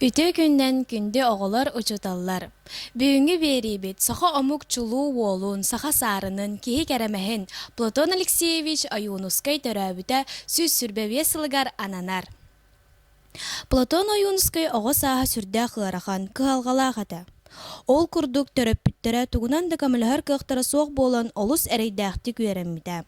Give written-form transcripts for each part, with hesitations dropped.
Үтүө күнүнэн күндү оҕолор, учууталлар! Бүгүҥҥү биэриибит саха омук чулуу уолун, саха саарынын, киһи кэрэмэһин Платон Алексеевич Ойуунускай төрөөбүтэ 125 сылыгар ананар. Платон Ойуунускай оҕо сааһа сүрдээх ыарахан, кыһалҕалаах этэ. Ол курдук төрөппүттэрэ тугунан да көмөлөһөр кыахтара суох буолан олус эрэйдээхтик үөрэммитэ.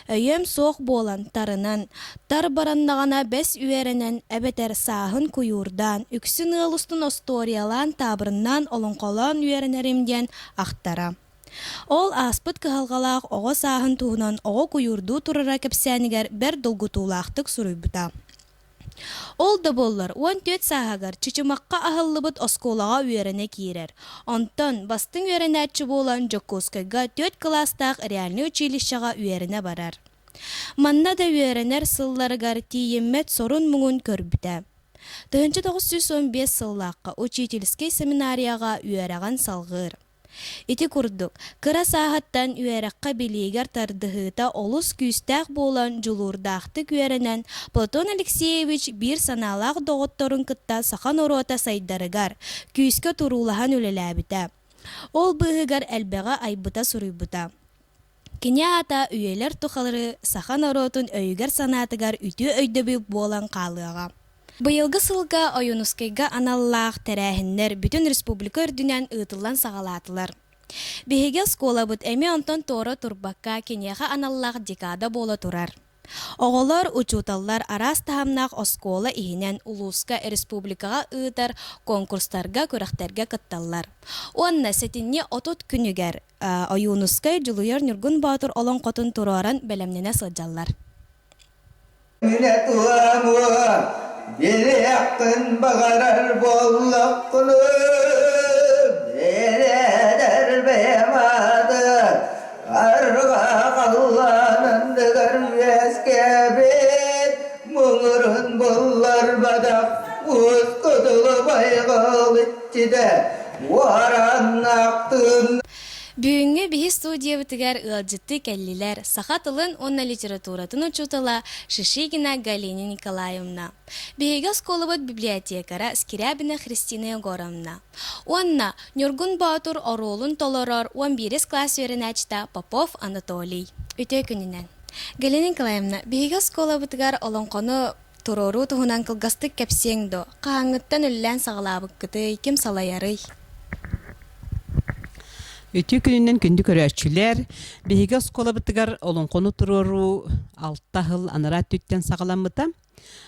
Өйүөм суох буолан, тарынан, тар бараннаҕына бэс үөрэнэн эбэтэр сааһын куйуурдаан, үксүн ыал устун остуоруйалаан, таабырыннаан, олоҥхолоон үөрэнэрим диэн ахтара. Ол ааспыт кыһалҕалаах оҕо сааһын туһунан оҕо куйуурдуу турара кэпсээнигэр бэрт долгутуулаахтык суруйбута. Ол да буоллар, 14 сааһыгар Чычымахха аһыллыбыт оскуолаҕа үөрэнэ киирэр. Онтон бастыҥ үөрэнээччи буолан Дьокуускайга түөрт кылаастаах реальнай училищеҕа үөрэнэ барар. Манна да үөрэнэр сылларыгар тиийиммэт сорун-муҥун көрбүтэ. 1915 сыллаахха учительскай семинарияҕа үөрэҕин салҕыыр. Ити курдук, кыра сааһыттан үөрэххэ билиигэр тардыһыыта олус күүстээх буолан дьулуурдаахтык үөрэнэн, Платон Алексеевич биир санаалаах доҕотторун кытта саха норуота сайдарыгар, күүскэ туруулаһан үлэлээбитэ. Ол быыһыгар элбэҕи айбыта-суруйбута. Кини аата үйэлэр тухары саха норуотун өйүгэр-санаатыгар үтүө өйдөбүл буолан хаалыаҕа. Быйылгы сылга Ойуунускайга аналлаах тэрээһиннэр бүтүн республика үрдүнэн ыытыллан саҕалаатылар. Биһиги оскуолабыт эмиэ онтон туора турбакка киниэхэ аналлаах декада буола турар. Оҕолор, учууталлар араас таһымнаах оскуола иһинэн улууска, республикаҕа ыытар конкурстарга, күрэхтэргэ кытталлар. Уонна сэтинньи 30 күнүгэр Ойуунускай Дьулуйар Ньургун Боотур олоҥхотун туруоран бэлэмнэнэ сылдьаллар. Минэ туламуо, билиэххин баҕарар буоллаххына, бэйэлэр бэйэм ааты арҕаа халлаан анныгар үөскээбит муҥурун булларбатах ускутулу байҕал иччитэ уораннаахтыын Бүгүҥҥү биһи студиябытыгар ыалдьыттыы кэллилэр саха тылын уонна литературатын учуутала Шишигина Галина Николаевна, биһиги оскуолабыт библиотекара Скрябина Христина Егоровна уонна Ньургун Боотур оруолун толорор 11 класс үөрэнээччитэ Попов Анатолий. Үтүө күнүнэн! Галина Николаевна, биһиги оскуолабытыгар олоҥхону Туруоруу туһунан кылгастык кэпсиэҥ дуо? Хаһааҥҥыттан үлэлээн саҕалаабыккытый, ким салайарый? Үтүө күнүнэн күндү көрөөччүлэр! Биһиги оскуолабытыгар олоҥхону туруоруу алта сыл анараа өттүттэн саҕаламмыта.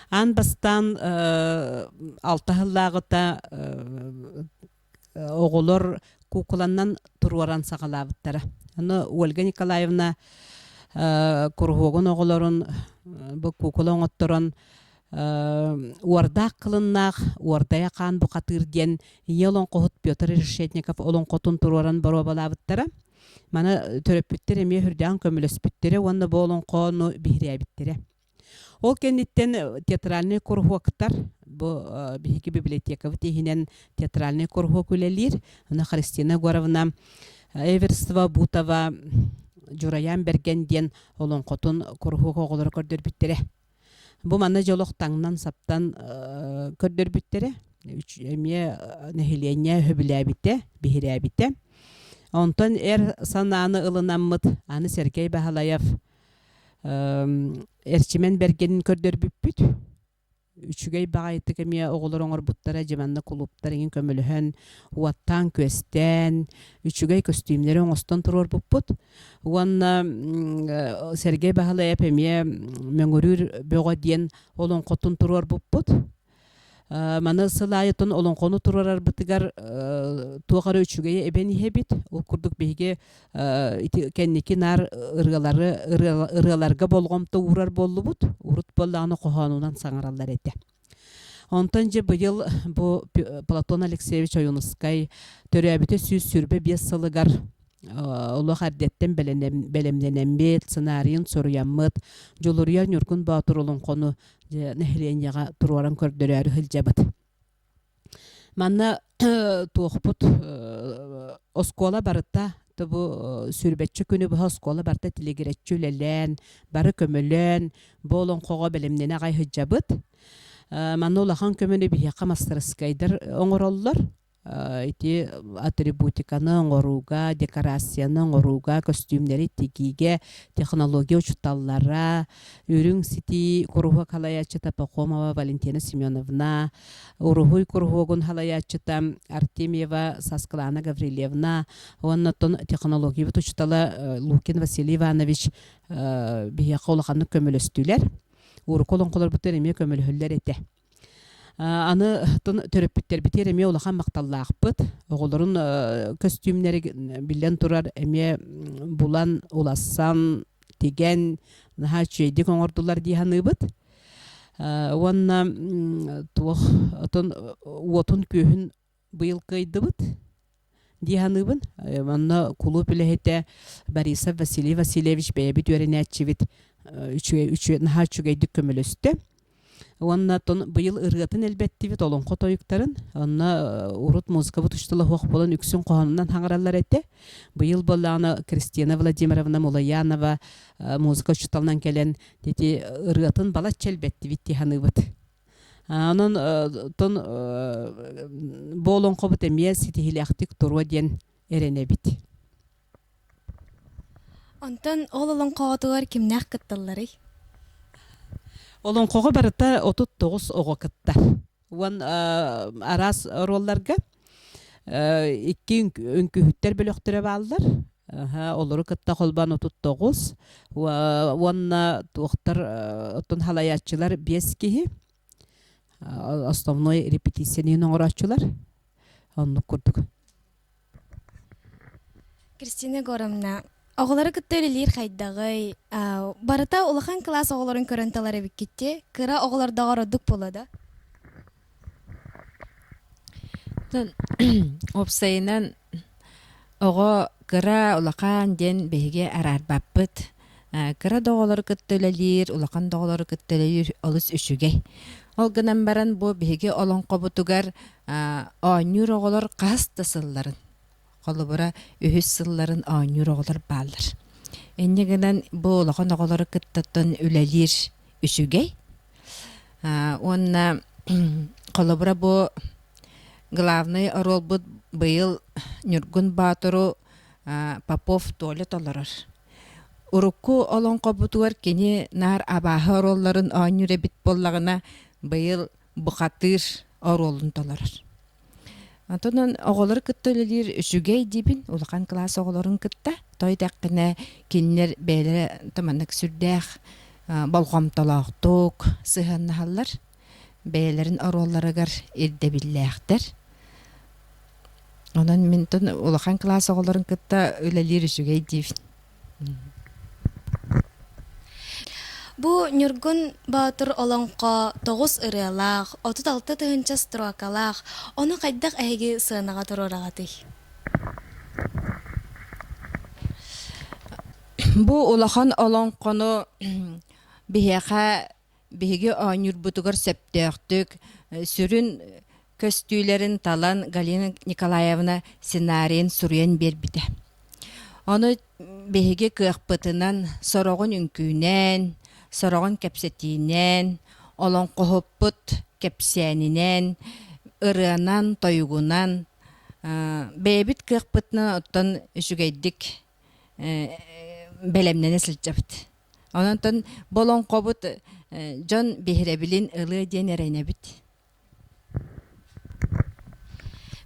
Аан бастаан алта сыллааҕыта оҕолор куукуланнан туруоран саҕалаабыттара. Ону Ольга Николаевна куруһуогун оҕолорун бу куукула оҥотторон уордаах кылыннаах Уордайа хаан бухатыыр диэн ийэ олоҥхоһут Петр Решетников олоҥхотун туруоран боруобалаабыттара. Маны төрөппүттэр эмиэ үрдээн көмөлөспүттэрэ уонна бу олоҥхону биһирээбиттэрэ. Ол кэнниттэн театральнай куруһуоктар, бу биһиги библиотекабыт иһинэн театральнай куруһуок үлэлиир. Аны Христина Егоровна Эверстова Бутова Дьурайаан Бэргэн диэн олоҥхотун куруһуок оҕолоро көрдөрбүттэрэ. Бу манна дьэ олох таҥнан-саптан көрдөрбүттэрэ. Эмиэ нэһилиэнньэ сөбүлээбитэ, биһирээбитэ. Онтон эр санааны ылынаммыт аны Сергей Баһылаев Эрчимэн Бэргэнин көрдөрбүппүт. Үчүгэй баҕайытык эмиэ оҕолор оҥорбуттара дьэ манна кулууптар эҥин көмөлөһөн, уоттаан-күөстээн, үчүгэй көстүүмнэри оҥостон туруорбуппут. Уонна Сергей Баһылайап эмиэ Мөҥүрүүр Бөҕө диэн олоҥхотун туруорбуппут. Маны сыл аайытын олоҥхону туруорарбытыгар туох эрэ үчүгэйи эбэн иһэбит. Ол курдук биһиги ити кэнники наар ырыалары ырыаларга болҕомто уурар буоллубут. Урут буоллаҕына хоһоонунан саҥараллар этэ. Онтон дьэ быйыл бу Платон Алексеевич Ойуунускай төрөөбүтэ 125 сылыгар олох эрдэттэн бэлэмнэнэммит, сценарийын суруйаммыт, Дьулуруйар Ньургун Боотур олоҥхону нэһилиэнньэҕэ туруоран көрдөрөөрү сылдьабыт. Манна туохпут оскуола барыта бу сүүрбэччэ күнү быһа оскуола барыта тилигирэччи үлэлээн, бары көмөлөөн, бу олоҥхоҕо бэлэмнэнэ аҕай сылдьабыт. Манна улахан көмөнү биһиэхэ мастарыскыайдар оҥороллор. Ити атрибутиканы оҥорууга, декорацияны оҥорууга, көстүүмнэри тигиигэ технология учууталлара, Үрүҥ ситии куруһуок салайааччыта Пахомова Валентина Семеновна, уруһуй куруһуогун салайааччыта Артемьева Саскылана Гаврильевна уонна оттон технологиябыт учуутала Лукин Василий Иванович биһиэхэ улаханнык көмөлөстүлэр. Урукку олоҥхолорбутугар эмиэ көмөлөһөллөр этэ. Аны төрөппүттэрбитигэр эмиэ улахан махталлаахпыт. Оҕолорун көстүүмнэри биллэн турар эмиэ булан, улассан, тигэн, наһаа үчүгэйдик оҥордулар дии саныыбыт. Уонна туох отон уотун-күөһүн быйыл кыайдыбыт дии саныыбын. Онно кулууп үлэһитэ Борисов Василий Васильевич бэйэбит үөрэнээччибит үчүгэй, үчүгэй, наһаа үчүгэйдик көмөлөстө. Уонна быйыл ырыатын элбэттибит олоҥхо тойуктарын. Онно урут музыкабыт учуутала суох буолан үксүн хоһоонунан хаҥараллар этэ. Быйыл буоллаҕына Кристина Владимировна Мулаянова музыка учууталынан кэлэн ити ырыатын балачча элбэттибит дии саныыбыт. Онон тон бу олоҥхобут эмиэ ситиһиилээхтик туруо диэн эрэнэбит. Онтон ол олоҥхоҕутугар кимнээх кытталларый? Олоҥхоҕо барыта 39 оҕо кыттар. Уон араас оруолларга икки үҥкүүһүттэр бөлөхтөрө бааллар. Олору кытта холбоон 39 уонна туохтар оттон халайааччылар биэс киһи основной репетицияны оҥорооччулар оннук курдук. Кристина Егоровна, оҕолору кытта үлэлиир хайдаҕый? Барыта улахан кылаас оҕолорун көрөн талар эбиккит Кыра оҕолордооҕор ордук буолуо да? Уопсайынан оҕо кыра, улахан диэн биһиги араарбаппыт. Кыра да оҕолору кытта үлэлиир, улахан да оҕолору кытта үлэлиир олус үчүгэй. Ол гынан баран бу биһиги олоҥхобутугар оонньуур оҕолор хас да сылларын, холобура, үһүс сылларын оонньуур оҕолор бааллар. Инньэ гынан бу улахан оҕолору кыттаттан үлэлиир үчүгэй. Уонна холобура бу главный оруолбут быйыл Ньургун Боотуру Попов Толя толорор. Урукку олоҥхобутугар кини наар абааһы оруолларын оонньуур эбит буоллаҕына, быйыл бухатыыр оруолун толорор. Онтон оҕолору кытта үлэлиир үчүгэй диибин, улахан кылаас оҕолорун кытта. Той дэххинэ кинилэр бэйэлэрэ маннык сүрдээх болҕомтолоохтук сыһыаннаһаллар, бэйэлэрин оруолларыгар ирдэбиллээхтэр. Онон мин улахан кылаас оҕолорун кытта үлэлиир үчүгэй диибин. Бу Ньургун Боотур олоҥхо тоҕус ырыалаах, 36 тыһыынча строкалаах, ону хайдах эһиги сыанаҕа туруораҕытый? Бу улахан олоҥхону биһиэхэ биһиги оонньуурбутугар сөптөөхтүк сүрүн көстүүлэрин талан Галина Николаевна сценарийын суруйан биэрбитэ. Ону биһиги кыахпытынан сороҕун үҥкүүнэн, сороҕун кэпсэтиинэн, олоҥхоһуппут кэпсээнинэн, ырыанан, тойугунан бэйэбит кыахпытынан оттон үчүгэйдик бэлэмнэнэ сылдьабыт. Онон бу олоҥхобут дьон биһирэбилин ылыа диэн эрэнэбит.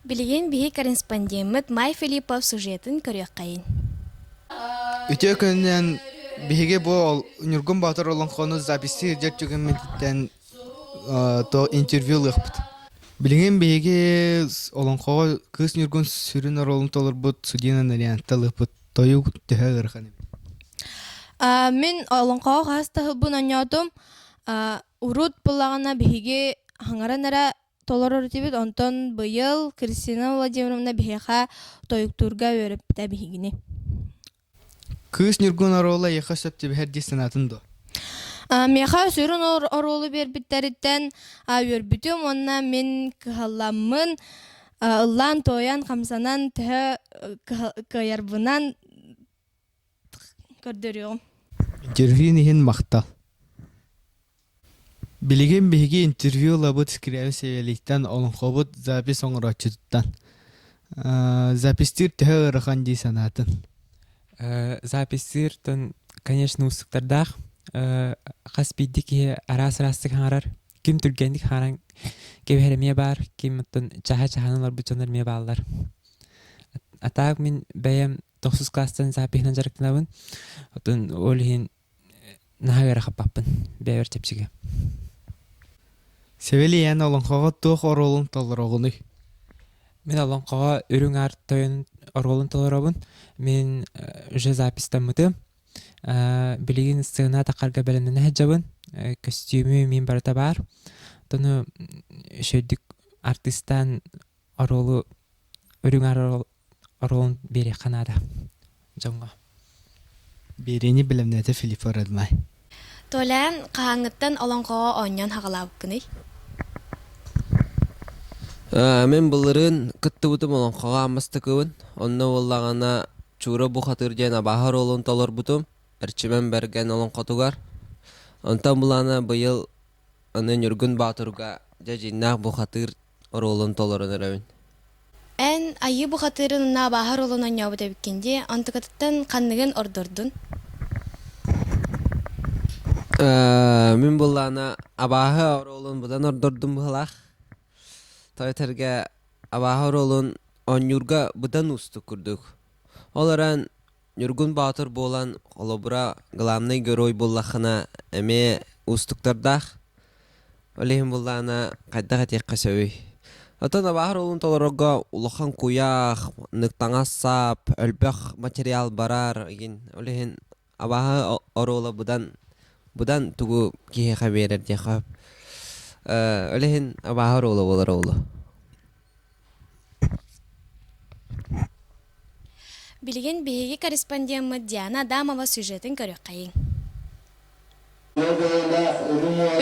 Билигин биһи корреспондеммыт Май Филиппов сюжетын көрүөххэйин. Үтүө күнүнэн биһиги бу Ньургун Боотур олоҥхону записи сылдьар түгэммититтэн то интервью ылыахпыт. Билигин биһиги олоҥхоҕо Кыыс Ньургун сүрүн оруолун толорбут Судина Нарьянта ылыахпыт. Тойук төһө ыарахан эбит? Мин олоҥхоҕо хас таһылбын оонньоотум. Урут буллаҕына биһиги хаҥаран эрэ толорор этибит, онтон быйыл Кристина Владимировна биһиэхэ тойуктуурга үөрэппитэ биһигини. Кыыс Ньургун оруола эйиэхэ сөп түбэһэр дии санаатын дуо? Миэхэ сүрүн оруолу биэрбиттэриттэн үөрбүтүм уонна мин кыһалламмын ыллаан-туойан, хамсанан төһө кыайарбынан көрдөрүөҕүм. Интервью иһин махтал. Билигин биһиги интервью ылабыт Скрябин Савельевтан олоҥхобут запись оҥорооччутуттан. Запистыыр төһө ыарахан дии санаатын? Запистыыртан, конечно, уустуктардаах. Хас биирдии киһи араас-араастык хаҥарар. Ким түргэнник хаҥаран кэбиһэр эмиэ баар, ким оттон чаһа-чаһан олорбут дьоннор эмиэ бааллар. А так мин бэйэм тохсус класстан запиһынан дьарыктанабын. Оттон ол иһин наһаа ыарахаппаппын, бэйэбэр чэпчэки. Севели эн олоҥхоҕо туох оруолун толороҕунуй? Мин олоҥхоҕо Үрүҥ Аар Тойон оруолун толоробун. Мин уже записьтаммытым. Билигин сцена тахарга бэлэмнэнэ сылдьабын. Көстүүмү мин барыта баар. Тону үчүгэйдик артыыстаан оруолу Үрүҥ Аар оруолун биэриэххэ наада дьоҥҥо. Биэриини бэлэмнээтэ Филиппа Родной. Толян, хаһааҥҥыттан олоҥхоҕо оонньоон хаҕалаабыккыный? Мин былырыын кыттыбытым олоҥхоҕо Аммастыкыбын. Онно буоллаҕына Чуура Бухатыыр диэн абааһы оруолун толорбутум. Эрчимэн Бэргэн олоҥхотугар. Онтон былаана быйыл аны Ньургун Боотурга дьэ дьиҥнээх бухатыыр оруолун толорон эрэбин. Эн айыы бухатыырын уонна абааһы оруолун оонньообут эбиккин дии, онтукатыттан ханныгын ордордун? Мин буллаана абааһы оруолун быдан ордордум быһылаах. Тойтэргэ абааһы оруолун оонньуурга быдан уустук курдук. Ол эрэн Ньургун Боотур буолан, холобура, главный герой буоллаххына, эмиэ уустуктардаах. Ол иһин буоллаҕына, хайдах этиэххэ сөбүй? Оттон абааһы оруолун толорорго улахан куйаах, таҥас-сап, элбэх материал барар игин. Ол иһин абааһы оруола быдан быдан тугу киһиэхэ биэрэр диэххэ сөп. Ол иһин абааһы оруола буолар оҕоло. Билигин биһиги корреспондеммыт Диана Адамова сюжетын көрүөххэйиҥ.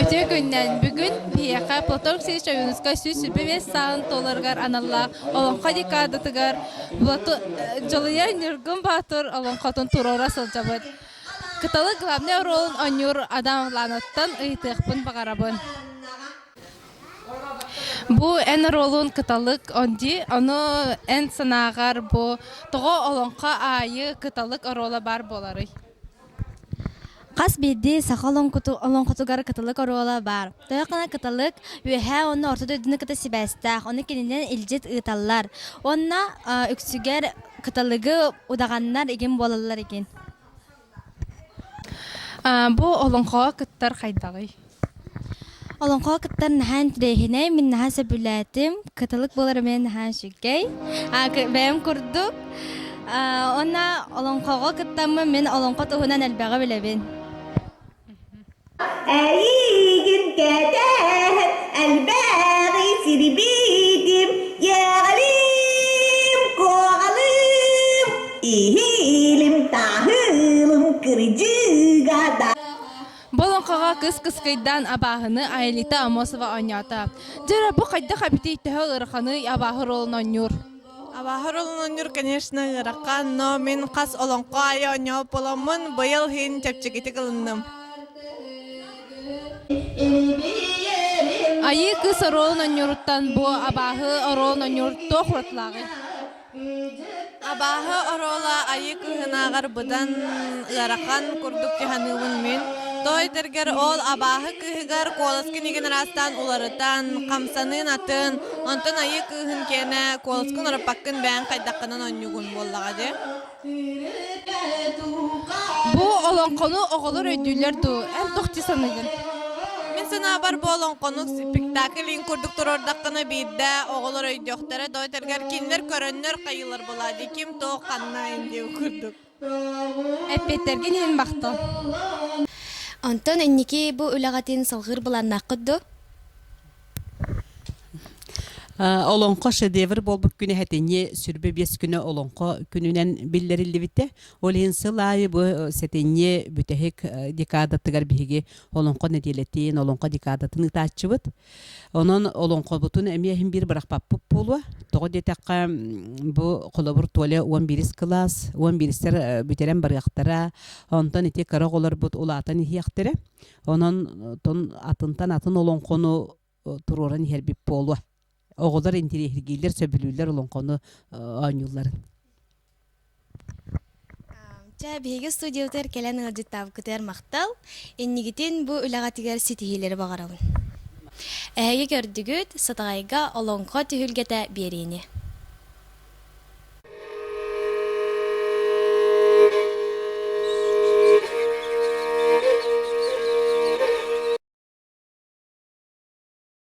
Үтүө күннэн! Бүгүн биһиэхэ Платон Алексеевич Ойуунускай 125 сааһын туоларыгар аналлаах Олоҥхо декадатыгар Дьолуйа Ньургун Баатыр олоҥхотун туруора сылдьабыт. Кыталы главнай оруолун оонньуур Адам Ланаттан ыйытыахпын баҕарабын. Бу эн оруолун кыталык онди, ону эн санааҕар бу тоҕо олоҥхо аайы кыталык оруола баар буоларый? Хас биирдии саха олоҥхотугар кыталык оруола баар. Тоҕо гына кыталык үөһээ уонна орто дойдуну кытта сибээстээх, ону кининэн илдьит ыыталлар. Уонна үксүгэр кыталыгы удаҕаннар игин буолаллар игин. Бу олоҥхоҕо кыттар хайдаҕый? Олоҥхоҕо кыттар наһаа интэриэһинэй, мин наһаа сөбүлээтим. Кыталык буолар эмиэ наһаа үчүгэй. Бэйэм курдук. Уонна олоҥхоҕо кыттаммын мин олоҥхо туһунан элбэҕи билэбин. Эйигин кэтэһэн элбэҕи сирбитим, иэҕэлим, куоҕалым, иһиилим, таһыылым кырдьыга да. Бу олоҥхоҕо кыс кыскыйдаан абааһыны Аэлита Амосова оонньоото. Дьэ, бу хайдах эбитий төһө ыараханый абааһы ролун оонньуур? Абааһы ролун оонньуур, конечно, ыарахан, но мин хас олоҥхо аайы оонньообут буоламмын, быйыл иһин чэпчэкитик ылынным. Айыы кыс оруолун оонньууруттан бу абааһы оруолун оонньуур туох уратылааҕый? Абааһы оруола айыы кыыһынааҕар быдан ыарахан курдук дьаһаныыбын мин. Той этэргэр ол абааһы кыыһыгар куоласкын игин араастаан уларытан, хамсаныын атын, онтон айыы кыыһын киэнэ куоласкын ураппаккын бэйэҥ хайдаххынан оонньуугун буоллаҕа дии. Бу олоҥхону оҕолор өйдүүллэр дуу? Эн туох дии саныыгын? Мин санаабар бу олоҥхону спектакль иин курдук туруордаххына биирдэ оҕолор өйдүөхтэрэ, доо этэргэр кинилэр көрөннөр хайыылар буолаа дии, ким туох ханна диэн курдук. Эппиэттэргин иһин махтал. Онтон инники бу үлэҕитин салҕыыр былааннааххыт дуо? Олоҥхо шедевр буолбут күнэ сэтинньи 25 күнэ Олоҥхо күнүнэн биллэриллибитэ. Ол иһин сыл аайы бу сэтинньи бүтэһик декадатыгар биһиги Олоҥхо нэдиэлэтин, Олоҥхо декадатын ыытааччыбыт. Онон олоҥхобутун эмиэ иһин биир бырахпаппыт буолуо. Тоҕо диэтэххэ, бу холобур Толя 11 кылаас, 11-стэр бүтэрэн барыахтара. Онтон ити кыра оҕолорбут улаатан иһиэхтэрэ. Онон атынтан атын олоҥхону туруоран иһэрбит буолуо. Оҕолор интириэһиргииллэр, сөбүлүүллэр олоҥхону оонньуулларын. Чэ, биһиги студиябытыгар кэлэн ыалдьыттаабыккытыгар махтал. Иннигитин бу үлэҕитигэр ситиһиилэри баҕарабын. Эһиги көрдүгүт, Сатаҕайга олоҥхо түһүлгэтэ биэриини.